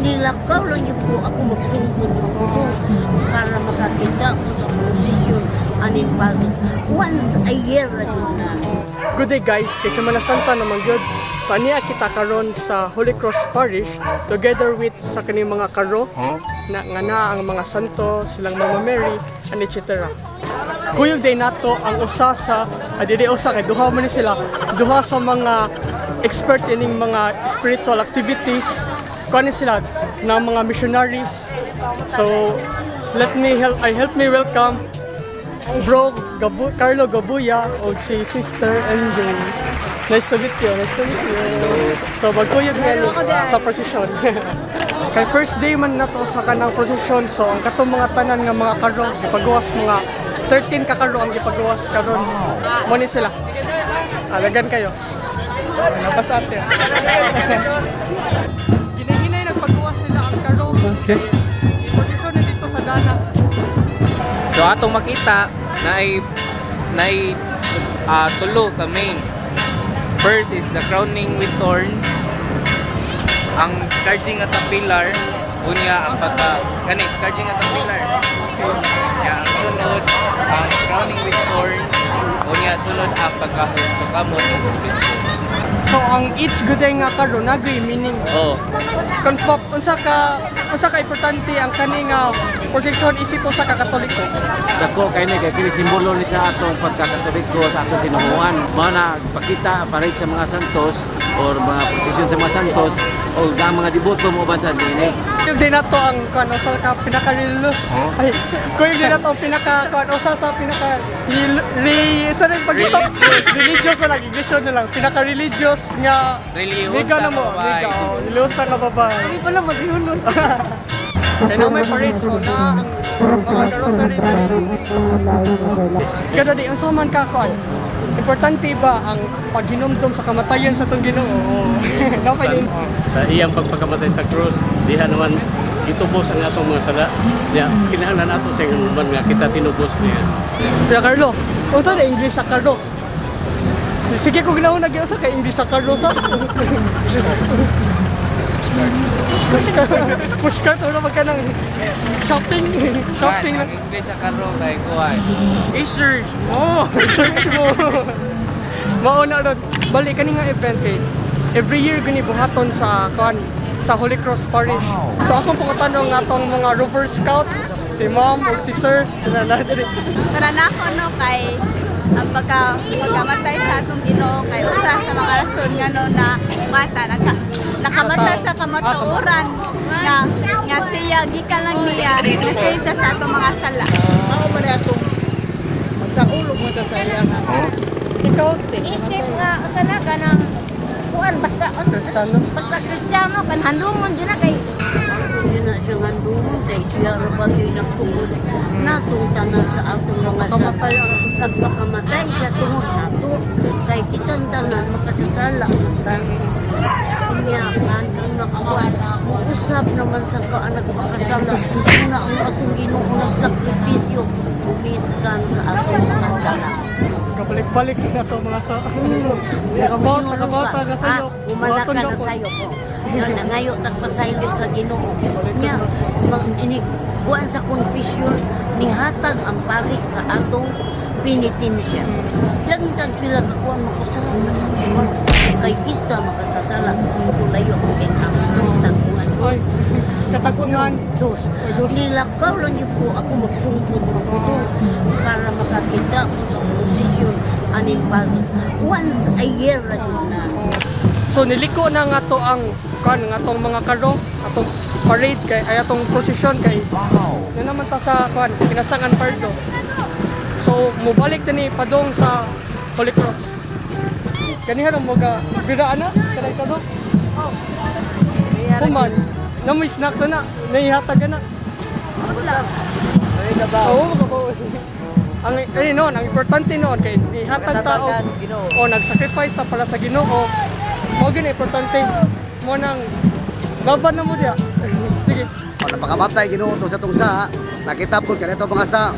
Nilakaw lang gyud ko ako magsungkod ako para makakita ko sa procession aning pagod. Once a year ra gyud na. Good day, guys, kay Semana Santa naman gyud. So aniya kita karon sa Holy Cross Parish together with sa kaning mga karo na nga naa ang mga santo, silang Mama Mary, and etc. Kuyog day nato ang usa sa dili usa kay duha man ni sila, duha sa mga expert ining mga spiritual activities. Kuan ni sila na mga missionaries. So let me help I help me welcome Bro Gabu, Carlo Gabuya o si Sister MJ. Nice to meet you. Nice to meet you. So magkuyog nga ni sa procession. Kay first day man na to sa kanang procession, so ang katong mga tanan nga mga karo gipagawas, mga 13 ka karo ang gipagawas karon. Mo ni sila. Alagan kayo. Labas ate. Ginahinay nagpagawas sila ang karo. Okay. Procession na dito sa Dana. So atong makita na ay tulo ka main. First is the crowning with thorns, ang scourging at the pillar, unya ang pagka kani scourging at the pillar. Nya ang sunod ang crowning with thorns, unya sunod ang pagkahol sa kamot ni Kristo. So ang each good day nga karo nagay meaning. Oh. Konspop, unsa ka importante ang kani nga procession isip usa ka Katoliko? Dako kay ni kay kini simbolo ni sa atong pagkakatoliko sa atong tinuohan. Mao na pakita parade sa mga santos or mga prosesyon sa mga santos o ang mga deboto mo uban sa dinhi. Kuyog din nato ang kuan usa ka pinaka religious. Ay, kuyog din nato ang pinaka kuan usa sa pinaka re, sa rin pagkita religious na lang, English na lang, pinaka religious nga Relihiyosa liga na mo, nga babae. Liga, oh, religyosa nga babae. Hindi pala maghihulon. Kaya na may parade, so na ang mga karosary diri. Kada di, unsa man ka kuan? Importante ba ang paghinumdum sa kamatayon sa atong Ginoo? Napay din. Sa iyang pagpakamatay sa krus, diha naman gitubos ang atong mga sala. Diha, kinahanglan ato sa man nga kita tinubos niya. Kuya Carlo, unsa na English sa Carlo? Sige ko ginawa na sa kay English sa Carlo sa. Push cart wala magka ng shopping shopping Kuan, lang. ang English sa karo kay kuan. I-search mo. Search mo. Mao na ron. Bali kani nga event kay every year gani buhaton sa kuan sa Holy Cross Parish. So akong pangutan-on nga atong mga Rover Scout, si Ma'am ug si Sir, sila na diri. Para nako no kay ang pagkamatay sa atong Ginoo kay usa sa mga rason ngano na mata nakamatay sa kamatuoran nga nga siya gikan lang niya na save ta sa atong mga sala. Mao man atong magsaulog mo ta sa iya. Ikaw, te. Isip nga kana kanang kuan basta Kristiyano? Basta Kristiyano kan handumon jud na kay Ako yun na siya handumon kay siya ra ba yun nagtungod natong tanan sa atong mga Nagpakamatay ang nagpakamatay siya tungod nato kay kitang tanan makasasala man ta. Unya kan kung nakakuan usab naman sa kaan nagpakasala una ang atong Ginoo nagsakripisyo bumikan sa atong mga sala. Kabalik-balik na to mga sa. Nakabot, nakabot ka sa iyo. Umana ka na sayo ko. Yun, nangayo tagpasaylo sa Ginoo. Nya, mag ini kuan sa confession nihatag ang pari sa atong penitensya. Dagdag pila ka kuan makasala sa Ginoo. Kay kita makasasala. Kulayo ang ang tagpuan. Ay, katakungan. Dos. Nilakaw lang yun po ako magsungkod ako para makakita ko sa procession aning pagod. Once a year ra gyud na. So niliko na nga to ang kuan nga atong mga karo, atong parade kay ay atong procession kay na naman ta sa kuan Kinasangan Pardo. So mobalik na ni padong sa Holy Cross. Kaniha ra mo ga bira ana kanay karo. Human, na may snacks na, naihatag na. Oo, makabaw. Ang ay noon, ang importante noon kay nihatag tao o nag-sacrifice ta para sa Ginoo. Mao gyud na importante mo nang laban na mo diya. Sige. Pag napakamatay Ginoo to sa tungsa, nakita po kanito mga sa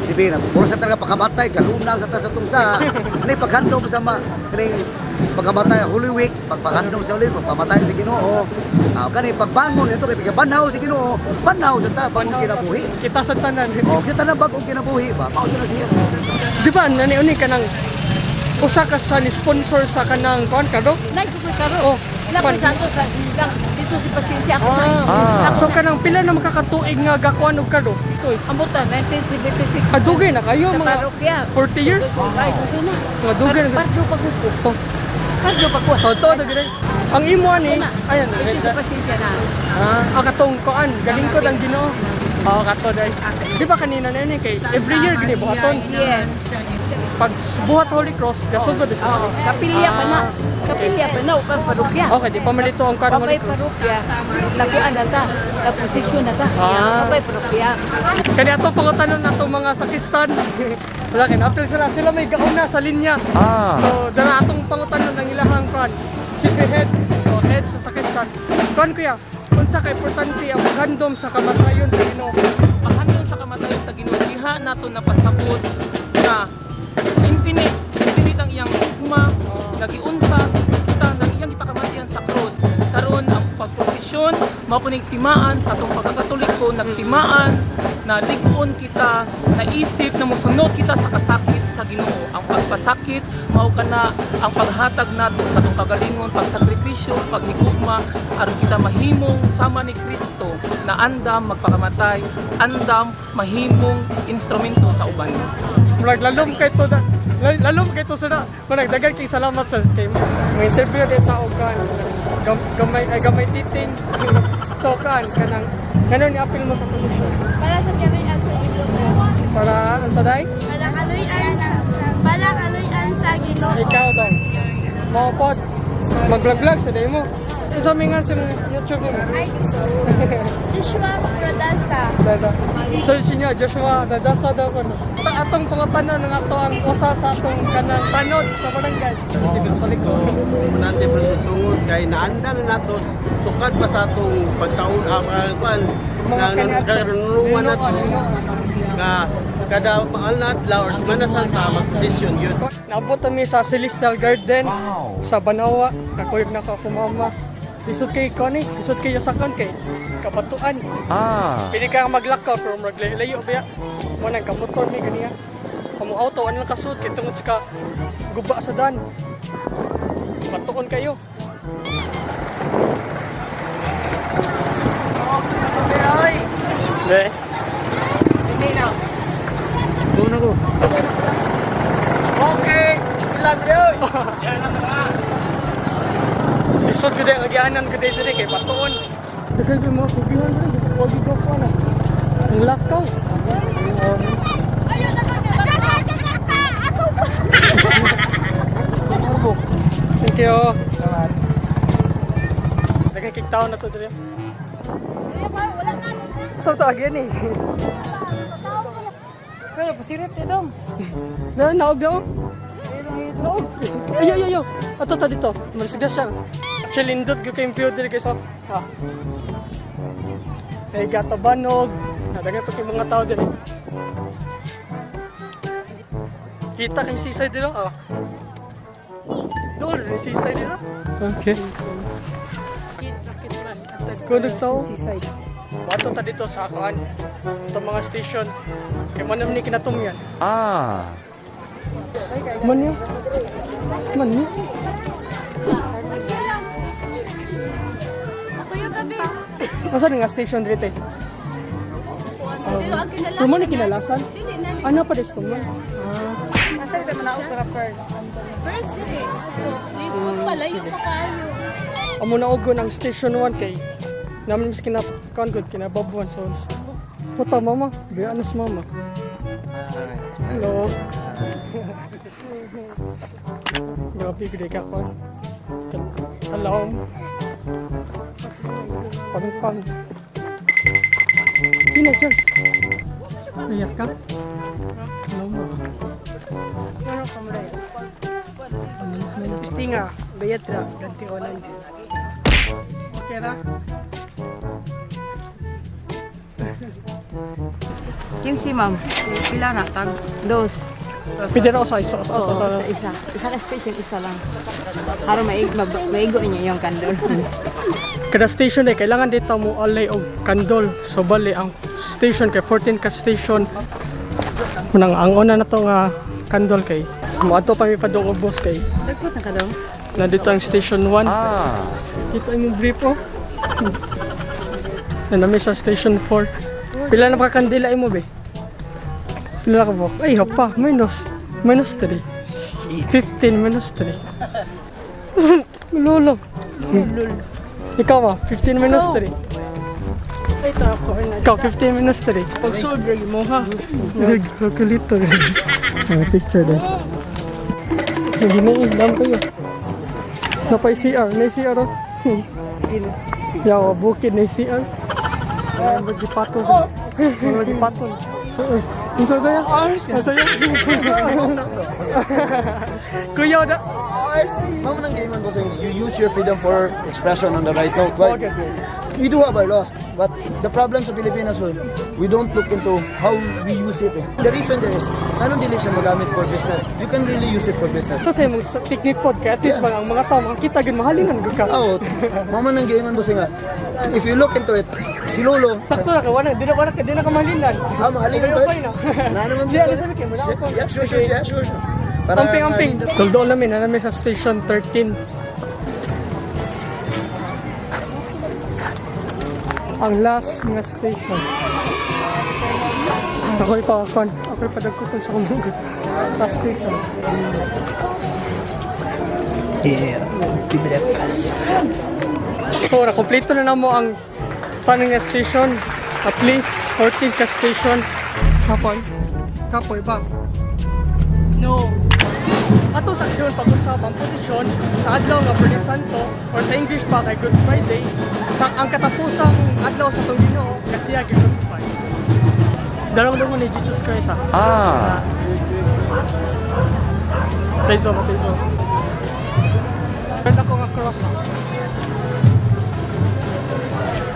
Sabi na, puro sa talaga pakamatay, galunang sa ta sa tungsa. Ani paghandom sa ma kani Pagkamatay Holy Week, pagpahandom sa Holy Week, pagpamatay sa Ginoo. Ah, kani pagbangon nito kay banhaw sa Ginoo, banhaw sa ta bagong kinabuhi. Kita sa tanan. Oh, kita na bagong kinabuhi ba? Mao na siya. Di ba nani uni kanang usa ka sa ni sponsor sa kanang kuan karo? Nay ko karo. Oh, Wala kuan. ko sa ako ka dito si pasensya ako. Ah. So kanang pila na makakatuig nga gakuan og karo? Tuy. Ambutan 1976. Ah, dugay na kayo Sa mga parokya. 40 years. Ay, dugay na. Mga dugay na. Pardo pa ko. Oh, Pardo pa ko. oh, to dugay na. Ang imo ani, ayan. Si pasensya na. Ah, katong kuan, galing ko lang Ginoo. Oh, kato dai. Di ba kanina na yun eh, kay every year gini buhaton. Yes. Pag buhat Holy Cross, gasugod sa Oh, kapilya pa na. Kapilya pa na upang parokya. Okay, di pa man dito ang kuan Papay Holy Cross. parokya. Laguan na ta. Kaposisyon na ta. Papay parokya. Kani ato pangutanon nato mga sakistan. Wala kay apil sila sila may gauna sa linya. So dara atong pangutanon ang ilahang kuan. City head o head sa sakistan. Kuan kuya, unsa ka importante ang paghandom sa kamatayon sa Ginoo? Paghandom sa kamatayon sa Ginoo, diha nato napasabot na infinite, infinite ang iyang hugma, nagiunsa kita ng iyang gipakamatayan sa cross. Karon ang pagposisyon mao kuning timaan sa atong pagkakatoliko, nagtimaan na lig-on kita, naisip na mosunod kita sa kasakit sa Ginoo. Ang pagpasakit mao kana ang paghatag nato sa atong kagalingon, pagsakripisyo, paghigugma aron kita mahimong sama ni Kristo na andam magpakamatay, andam mahimong instrumento sa uban. Murag lalom kay to da, lalom kay to sir. Murag daghan kay salamat sir kay may interview din sa og kuan. Gamay ay gamay titing. So kuan kanang ngano ni apil mo sa posisyon? Para sa kaluyan sa Ginoo. Para unsa dai? Para kaluyan sa Ginoo. Ikaw daw. Mo pod. Mag-vlog-vlog sa day mo. Isa mi nga sa YouTube mo. Joshua Prodasa. Dada. Search niyo Joshua Dadasa daw kono. Atong pangutanan ng ato ang usa sa atong kanang tanod sa barangay. Kasi Katoliko, natin tungod kay naanda na nato sukad pa sa atong pagsaon kuan Mga na kaniadto. karunungan nato Hinuon. nga kada mahal na adlaw or Semana Santa magtradisyon yun. Naabot kami sa Celestial Garden sa Banawa. Kakuyog na ko ako mama. Lisod kay kani, lisod kay yasakan kay kabatuan. Pwede ka maglakaw pero murag layo ba ya? Mo nang kamotor ni ganiya. Amo auto ano lang kasud kay tungod sa ka guba sa dan. Batuon kayo. De. Okay, pila dire. Lisod ko ang agianan ko dito kay batuon. Daghan kay mga kugihan diri, wag ko pa na. Ang lakaw. Thank you. Daghan kay tao na to diri. Sa to agian eh. Pero pasirip ti dong. Na naog daw. Naog. Ayo ayo ayo. Ato ta dito. Malisigas siya. Actually, lindot ko kay view diri guys. Oh. Ha. Kay gatabanog. Nadagay pa kay mga tao diri. Kita kay seaside dito. Oh. Dool, rin seaside dito. Okay. Kunog tao. Seaside. Bato ta dito sa kuan. Itong mga station. Kay man ni kinatumyan. Man yun. Man yun. Masa nga station dito eh? Pero ang kinalasan. Pero mo ni kinalasan? Dili na ni. Ano pa dito man? Asa kita manaog para first. First dili. So, lingkod palayo pa kayo. Amo na og ng station 1 kay naman mis kina kuan good kinababuan so puta mama, biya anas mama. Hello. Grabe gud ka kuan. Hello. Pang pang. Pina church. Ayat ka? Hello mama. Ano ka mo rin? Istinga, bayad ra, ganti onan din. Okay ra. 15 ma'am. Pila na tag dos. Pwede ra usa, isa, usa, usa, Oo, usa. isa, isa. Isa ka station, isa lang. Para maigo niya yung candle. Kada station eh, kailangan dito mo alay og kandol. So bali ang station kay 14 ka station. Munang ang una na to nga kandol kay moadto pa mi padung ubos kay Nagput na ka daw? nandito ang station 1. Kita imong brief oh. Nanami sa station 4. Pila na pa ka kandila imo be? Pila ka ba? Ay, hapa, minus. Minus 3. 15 minus 3. Lolo. Ikaw ba? 15 minus 3. Ay, ito ako. Ikaw, 15 minus 3. Pag-solve rin mo ha. Calculator. Ah, picture din. Hindi na dam kayo. Napay CR, na CR oh. Yawa, bukid na CR. Lagi patol. Lagi patol. Ang saya. Ang saya. Kuya, da. Mao nang game ko saying you use your freedom for expression on the right note. Well, Okay. we do have our laws, but the problem sa Pilipinas, well, we don't look into how we use it. Eh. The reason there is, anong dili siya magamit for business? You can really use it for business. Ito sa imong technique pod kay at least bang ang mga tao makakita gyud mahalingan gyud ka. Oo, mao man ang game ko nga. If you look into it, si Lolo, Sakto na ka wala di na wala ka di na ka mahalingan. Ah, mahalingan ba? Okay na. Na naman Di, ano sabi kayo, wala ako. Yeah, sure, yeah, sure. Para Amping, amping. Tuldo namin, na namin sa station 13. Ang last nga station. Ako'y pa, kon. Ako'y padagkutan sa kumanggot. Last station. Yeah, give it a pass. So, nakompleto na namo ang tanan nga station. At least 14 ka station. Kapoy. Kapoy ba? No. Ato sa aksyon pag-usab ang posisyon sa adlaw nga Biyernes Santo or sa English pa kay Good Friday sa ang katapusang adlaw sa atong Ginoo nga siya gi-crucify. Darong ni Jesus Christ ah. Ah. Tayso, tayso. Meron ako nga cross ah.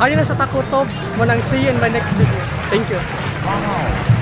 Ayun na sa Takutob. Manang see you in my next video. Thank you.